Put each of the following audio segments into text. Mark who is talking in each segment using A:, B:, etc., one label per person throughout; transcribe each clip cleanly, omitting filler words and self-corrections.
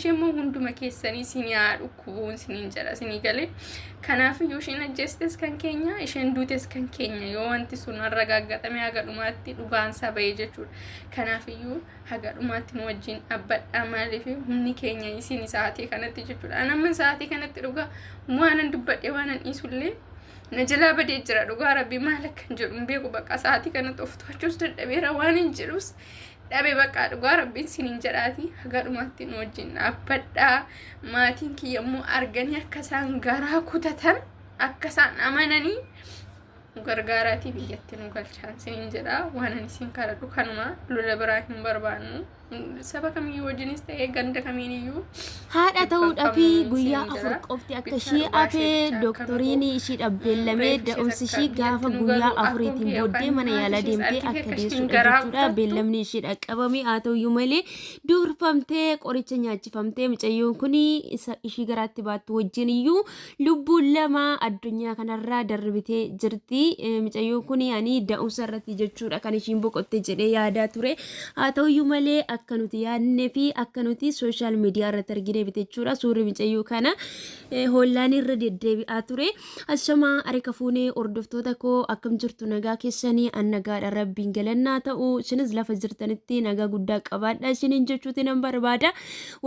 A: ishee immoo hunduma keessanii isin haa dhukkubuun isiniin jedha isinii galee. Kanaafiyyuu isheen ajjeestes kan keenya, isheen duutes kan keenya yoo wanti sun arragaaggaxame haga dhumaatti dhugaan isaa bahee jechuudha. Kanaafiyyuu haga dhumaatti nu wajjin dhaabbadhaa maaliif humni keenya isin sa'aatii kanatti jechuudha. An amma sa'aatii kanatti dhugaa waanan dubbadhe waanan dhiisullee na jalaa badee jira dhugaa rabbii maal akkan jedhu hin beeku bakka sa'aatii kanatti of to'achuus dadhabeera waan hin jedhus dhabe bakka dhugaa rabbiin sinin jedhaati haga dhumaatti nu wajjin dhaabbadhaa maatiin kiyya immoo arganii akka isaan garaa kutatan akka isaan amananii nu gargaaraatii biyyatti nu galchaan sinin jedha waan ani isin kadhadhu kanuma lola biraa hin barbaannu saba kamiyyuu wajjinis ta'ee ganda kamiiniyyuu
B: Haadha
A: dhibba
B: ta'uudhaaf
A: qabnu
B: guyyaa
A: sinin
B: 4
A: jedha
B: qofti akka
A: bichaa
B: ishii
A: dhugaa ishee
B: hafe
A: bichaa akka nu
B: dooktoriin ishii dhabbeellamee
A: reefu ishees
B: da'umsi
A: akka
B: ishii gaafa
A: biyyatti nu
B: guyyaa
A: galu akkoon
B: afuriitiin
A: kee
B: booddee
A: yookaan
B: mana
A: haati
B: yaalaa
A: ishees
B: deemtee
A: argitee
B: akka
A: akka isheen
B: deessudha
A: garaa
B: jechuudha.
A: kutattu
B: Beellamni ishii dhaqqabame haa ta'uyyuu malee durfamtee qoricha nyaachifamtee mucayyoon kun isa ishii garaatti baattu wajjin iyyuu lubbuun 2 addunyaa kanarraa darbitee jirti. Mucayyoon kun ani da'umsa irratti jechuudha kan ishiin boqotte jedhee yaadaa ture. Haa ta'uyyuu malee akka nuti yaadnee fi akka nuti sooshaal miidiyaa irratti argine miti jechuudha. Suurri mucayyoo kana hoollaan irra deddeebi'aa ture. Ashamaa harka fuunee hordoftoota koo akkam jirtu nagaa keessanii an nagaadha rabbiin galannaa ta'u isinis lafa jirtanitti nagaa guddaa qabaadha isiniin jechuuti nan barbaada.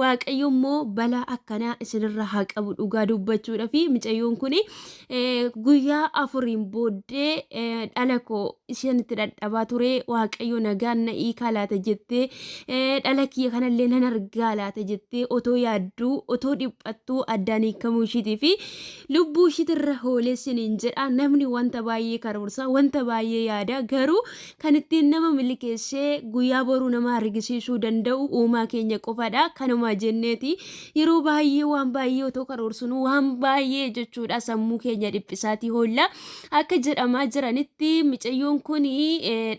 B: Waaqayyo immoo balaa akkanaa isinirra haa qabu dhugaa dubbachuudha fi mucayyoon kun guyyaa afuriin booddee dhala koo isheen itti dhadhabaa ture waaqayyo nagaan na hiikaa laata jettee dhala kiyya kanallee nan argaa laata jettee otoo yaadduu otoo dhiphattuu addaan hiikamuu ishiitii fi lubbuu ishiitirra hoolee siniin jedha namni wanta baay'ee karoorsa wanta baay'ee yaada garuu Kan ittiin nama milikeessee guyyaa boruu nama argisiisuu danda'u uumaa keenya qofadha. Kanuma jenneeti yeroo baay'ee waan baay'ee otoo karoorsinuu waan baay'ee jechuudha sammuu keenya dhiphisaatii hoolla. Akka jedhamaa jiranitti micayyoon kun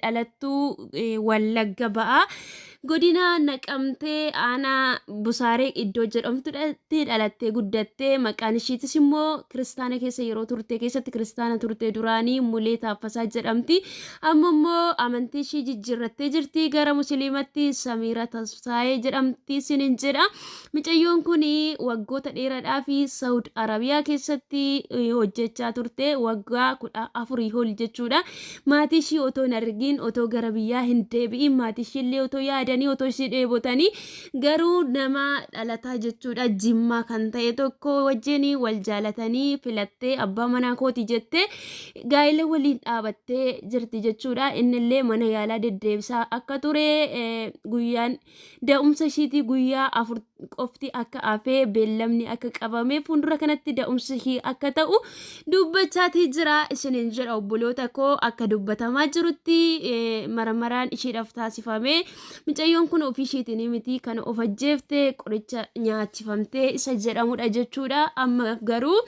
B: dhalattuu Wallagga ba'a. Godina Naqamtee aanaa Busaaree iddoo jedhamtutti dhalattee guddatte. Maqaan ishiitis immoo kiristaana keessa yeroo turte keessatti kiristaana turte duraanii Mulee Taaffasaa jedhamti. Amma immoo amantii ishii jijjiirrattee jirti gara musliimatti Samiira Tasfaayee jedhamti isinin jedha. Micayyoon kun waggoota dheeraadhaaf Saawud Arabiyaa keessatti hojjechaa turte waggaa 14 ol jechuudha. Maatii ishii otoo hin argin otoo gara biyyaa hin deebi'in maatii ishii illee otoo yaadanii otoo ishii dheebotanii garuu nama dhalataa jechuudha jimmaa kan ta'e tokko wajjin wal jaalatanii filattee abbaa manaa kooti jettee gaa'ela waliin dhaabattee jirti jechuudha. Innillee mana yaalaa deddeebisaa akka ture guyyaan Da'umsa ishiitii guyyaa 4 qofti akka hafee beellamni akka qabame fuuldura kanatti da'umsi ishii akka ta'u dubbachaatii jira isiniin jedha obboloota koo akka dubbatamaa jirutti marmaraan ishiidhaaf taasifame mucayyoon kun ofii ishiitiin miti kan of ajjeefte qoricha nyaachifamtee isa jedhamudha jechuudha amma garuu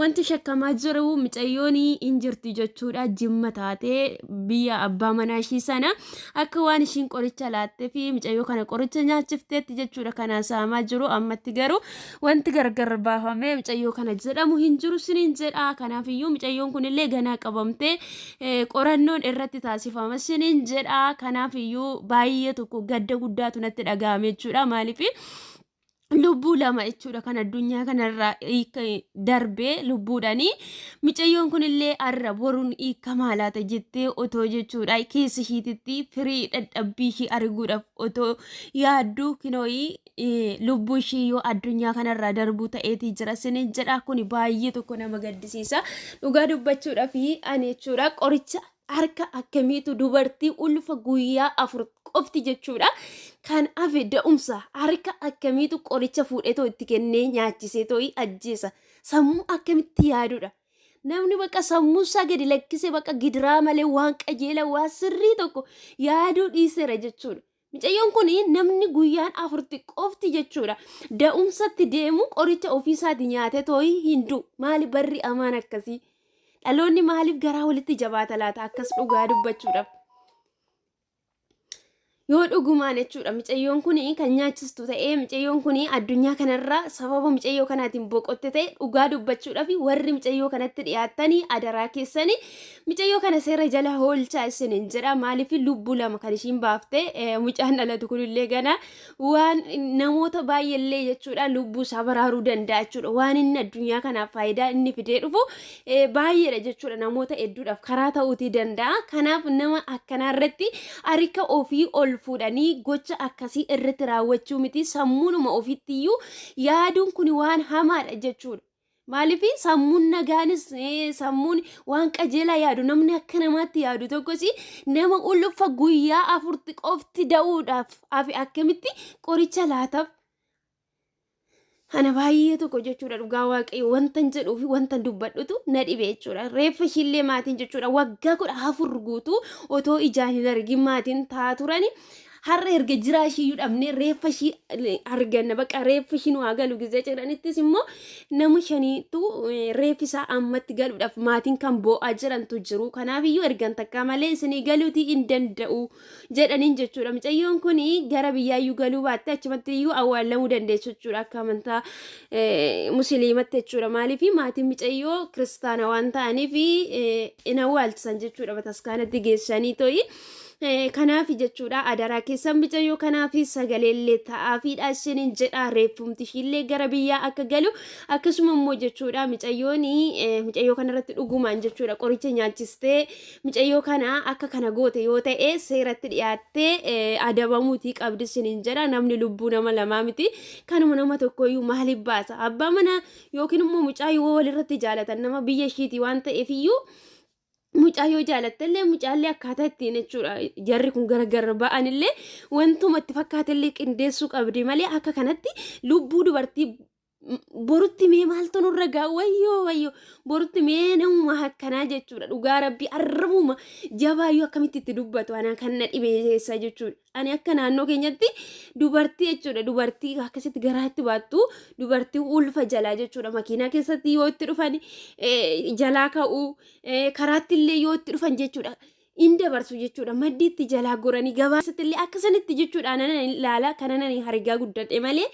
B: Wanti shakkamaa jiru micayyoon hin jirti jechuudha. Jimma taatee biyya abbaa manaa ishii sana akka waan ishiin qoricha laattee fi micayyoo kana qoricha nyaachifteetti jechuudha kan haasa'amaa jiru. Ammatti garuu wanti gargar baafamee micayyoo kana jedhamu hin jiru siniin jedha. Kanaafiyyuu micayyoon kunillee ganaa qabamtee qorannoon irratti taasifama siniin jedha. Kanaafiyyuu baay'ee tokko gadda guddaatu natti dhaga'ame jechuudha. Maaliif lubbuu 2 jechuudha kan addunyaa kanarraa hiika darbee lubbuudhaani micayyoon kunillee har'a boruun hiikamaa laata jettee otoo jechuudha keessa ishiititti firii dadhabbii ishii arguudhaaf otoo yaadduu kinooyi lubbuu ishii yoo addunyaa kanarraa darbuu ta'eetii jira sinin jedha kun baay'ee tokko nama gaddisiisa dhugaa dubbachuudhaaf ani jechuudha qoricha harka akkamiitu dubartii ulfa guyyaa 4 qofti jechuudha kan hafe da'umsa harka akkamiitu qoricha fuudheetoo itti kennee nyaachisee too'i ajjeesa sammuu akkamitti yaadudha namni bakka sammuu isaa gadi lakkisee bakka gidiraa malee waan qajeela waan sirrii tokko yaaduu dhiiseera jechuudha. Micayyoon kun namni guyyaan afurti qofti jechuudha. Da'umsatti deemu qoricha ofiisaati nyaatee tooyi hin du'u. Maali barri amaan akkasii? Dhaloonni maaliif garaa walitti jabaata laata akkas dhugaa dubbachuudhaaf? Yoo dhugumaan jechuudha micayyoon kun kan nyaachistu ta'ee, micayyoon kun addunyaa kanarraa sababa micayyoo kanaatiin boqotte ta'e, dhugaa dubbachuudhaaf warri micayyoo kanatti dhiyaattanii adaraa keessanii micayyoo kana seera jala oolchaa isiniin jedha. Maaliif lubbuu lama kan ishiin baafte, mucaan dhalatu kunillee gana waan namoota baay'eellee jechuudha lubbuu isaa baraaruu danda'a jechuudha. Waan inni addunyaa kanaaf faayidaa inni fidee dhufu baay'eedha jechuudha, namoota hedduudhaaf karaa ta'uutii danda'a. Kanaaf nama akkanaa irratti harka ofii ol fuudhanii gocha akkasii irratti raawwachuu miti, sammuunuma ofiitti iyyuu yaaduun kun waan hamaadha jechuudha. Maaliif sammuun nagaanis, sammuun waan qajeelaa yaadu, namni akka namaatti yaadu tokkos nama ulfa guyyaa afurti qofti da'uudhaaf hafe akkamitti qoricha laataaf? Ana baay'ee tokko jechuudha, dhugaa Waaqayyo, wantan jedhuu fi wantan dubbadhutu na dhibe jechuudha. Reeffa ishiillee maatiin jechuudha waggaa 14 guutuu otoo ijaan hin argin maatiin taa'aa turani. Har'a erga jiraa ishiiyyuu dhabnee reeffa ishii arganna, bakka reeffi ishii nu haa galu gizee jedhanittis immoo nama shaniitu reeffi isaa ammatti galuudhaaf maatiin kan boo'aa jirantu jiru. Kanaafiyyuu ergan takkaa malee isinii galuutii hin danda'u jedhaniin jechuudha. Mucayyoon kun gara biyyaayyuu galuu baatte achumatti iyyuu awwaalamuu dandeessu jechuudha akka amantaa musliimatti jechuudha. Maaliif maatiin mucayyoo kiristaana waan ta'aniif hin awwaalchisan jechuudha, bataskaanatti geessanii to'i. Kanaaf jechuudha adaraa keessan mucayyoo kanaaf sagaleellee ta'aafiidha isiniin jedha, reeffumti ishiillee gara biyyaa akka galu. Akkasuma immoo jechuudha mucayyoon mucayyoo kanarratti dhugumaan jechuudha qoricha nyaachistee mucayyoo kana akka kana goote yoo ta'e, seeratti dhiyaattee adabamuutii qabdi isiniin jedha. Namni lubbuu nama lamaa miti, kanuma nama tokkoyyuu maaliif baasa? Abbaa mana yookiin immoo mucaa yoo walirratti jaalatan, nama biyya ishiitii waan ta'eef iyyuu, mucaa yoo jaalattellee, mucaallee akkaataa ittiin jechuudha jarri kun gargar ba'anillee wantuma itti fakkaatellee qindeessuu qabdi malee, akka kanatti lubbuu dubartii borutti mee maaltu nurra gaa? Wayyoo wayyoo, borutti mee namuma akkanaa jechuudha, dhugaa Rabbii, arrabuma jabaayyuu akkamitti itti dubbatu? Ana kan na dhibe keessa jechuudha, ani akka naannoo keenyatti dubartii jechuudha, dubartii akkasitti garaatti baattu, dubartii ulfa jalaa jechuudha, makiinaa keessatti yoo itti dhufan jalaa ka'uu, karaatti illee yoo itti dhufan jechuudha in dabarsu jechuudha, maddiitti jalaa goranii, gabaasatti illee akkasanitti jechuudha. Anan ilaala kana nani hargaa guddadhe malee,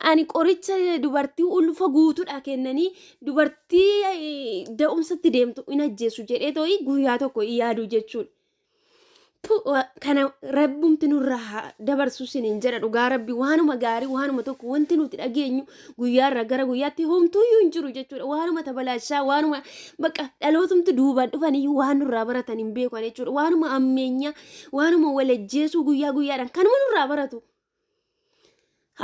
B: ani qoricha dubartii ulfa guutuudha kennanii dubartii da'umsatti deemtu in ajjeesu jedhee too'i guyyaa tokko yaadu jechuudha. Kana rabbumti nurraa dabarsu siniin jedha. Dhugaa Rabbi, waanuma gaarii, waanuma tokko wanti nuti dhageenyu guyyaarraa gara guyyaatti homtuuyyuu hin jiru jechuudha. Waanuma tabalaashaa, waanuma bakka dhalootumti duubaan dhufaniyyuu waan nurraa baratan hin beekan jechuudha. Waanuma ammeenyaa, waanuma walajjeesuu guyyaa guyyaadhaan kanuma nurraa baratu.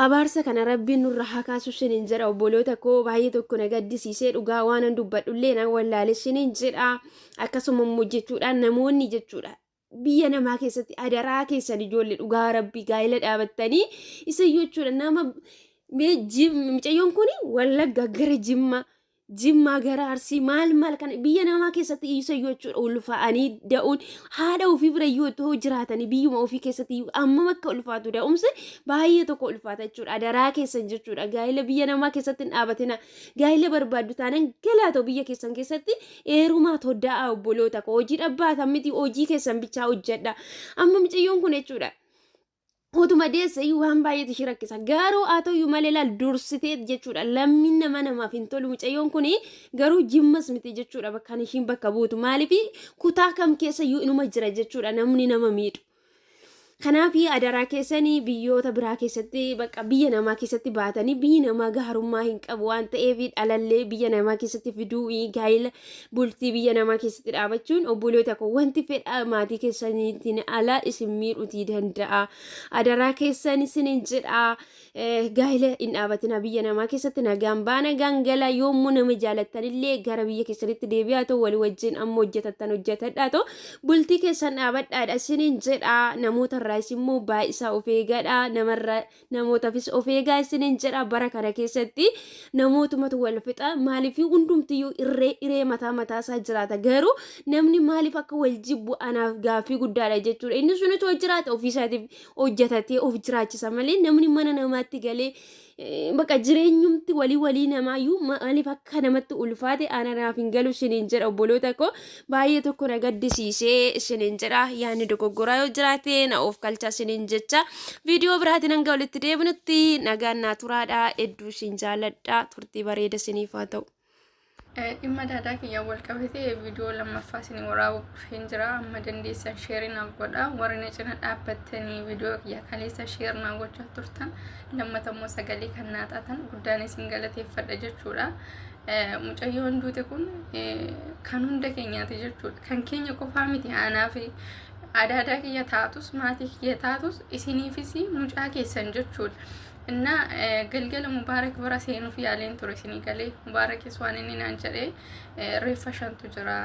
B: Abaarsa kana Rabbiin nurra haa kaasu siniin jedha. Obboloota koo, baay'ee tokko na gaddisiisee, dhugaa waanan dubbadhullee na wallaale siniin jedha. Akkasuma immoo jechuudha namoonni jechuudha biyya namaa keessatti, adaraa keessan ijoollee, dhugaa Rabbii, gaa'ela dhaabattanii isa jechuudha nama mucayyoon kun Wallagga gara Jimmaa, Jimmaa gara Arsii, maal maal kana biyya namaa keessatti isayyuu jechuudha ulfaa'anii da'uun, haadha ofii bira iyyuu otoo jiraatanii biyyuma ofii keessatti iyyuu ammam akka ulfaatu, da'umsi baay'ee tokko ulfaata jechuudha. Adaraa keessan jechuudha gaa'ela biyya namaa keessatti hin dhaabatina. Gaa'ela barbaaddu taanaan galaa ta'u biyya keessan keessatti heerumaa toddaa'aa. Obboloota koo, hojii dhabbaatan miti, hojii keessan bichaa hojjedha. Amma mucayyoon kun jechuudha utuma deesse iyyuu waan baay'eetu ishee rakkisa. Garuu haa ta'uyyuu malee, laal, dursitee jechuudha. Lammiin nama namaaf hin tolu. Mucayyoon kun garuu Jimmas miti jechuudha bakka ishiin bakka buutu. Maaliif kutaa kam keessa iyyuu inuma jira jechuudha namni nama miidhu. Kanaaf adaraa keessanii biyyoota biraa keessatti, bakka biyya namaa keessatti baatanii, biyyi namaa gaarummaa hin qabu waan ta'eef, dhalallee biyya namaa keessatti fiduu, gaa'ela bultii biyya namaa keessatti dhaabachuun, obboloota koo, wanti fedha maatii keessaniitiin ala isin miidhuutii danda'a. Adaraa keessan isinin jedha, gaa'ela hin dhaabatina biyya namaa keessatti. Nagaan baa, nagaan gala. Yommuu nama jaalattanillee gara biyya keessanitti deebi'aa ta'u, walii wajjin amma hojjetattan hojjetadhaa ta'u, bultii keessan dhaabadhaadha isinin jedha. Namoota irraas immoo baay'isaa of eegadha, namarra namootaafis of eegaa isinin jedha. Bara kana keessatti namootumatu wal fixa. Maaliif hundumtiyyuu irree iree mataa mataa isaa jiraata? Garuu namni maaliif akka wal jibbu anaaf gaaffii guddaadha jechuudha. Inni sun otoo jiraate ofiisaatiif hojjetatee of jiraachisa malee namni mana namaatti galee Bakka jireenyumti walii walii namaayyuu maaliif akka namatti ulfaate ana naaf hin galu isiniin jedha. Obboloota koo, baay'ee tokko na gaddisiisee isiniin jedha. Yaadni dogoggoraa yoo jiraate na of kalchaa isiniin jecha. Viidiyoo biraatiin hanga walitti deebinutti nagaan naa turaadha. Hedduu isin jaaladha. Turtii bareeda isiniif haa ta'u.
A: Dhimma daadaa kiyya wal qabatee viidiyoo lammaffaa isin waraabuu dhufeen jira. Amma dandeessan share naaf godha. Warri na cina dhaabbattanii viidiyoo kiyya kaleessa share naa gochaa turtan, lammata immoo sagalee kan naa taatan, guddaan isin galateeffadha jechuudha. Mucayyoon duute kun kan hunda keenyaati jechuudha. Kan keenya qofaa miti, aanaa fi adaadaa kiyya taatus, maatii kiyya taatus, isiniifis mucaa keessan jechuudha. እና galgala Mubaarak bira seenuuf yaaleen ture isinii galee. Mubaarakis waan inni naan jedhee, reeffa shantu jira.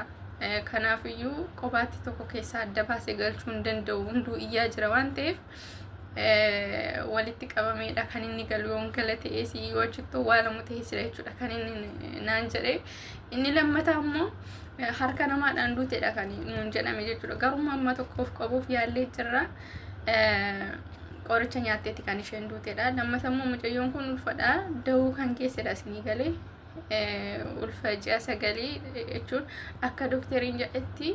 A: Kanaafiyyuu qobaatti tokko keessaa adda baasee galchuu hin danda'u, hunduu iyyaa jira waan ta'eef walitti qabameedha kan inni galu, yoon gala ta'ees yoo achitti awwaalamu ta'eesidha jechuudha kan inni naan jedhee. Inni lammataa immoo harka namaadhaan duutedha kan nuun jedhame jechuudha. Garuu amma tokkoof qabuuf yaallee jirra. Qoricha nyaatteeti kan isheen duutedha. Lammata immoo mucayyoon kun ulfadha. Dahuu kan keessadha isinii galee. Ulfa ji'a 9 jechuun akka dookteriin jedhetti.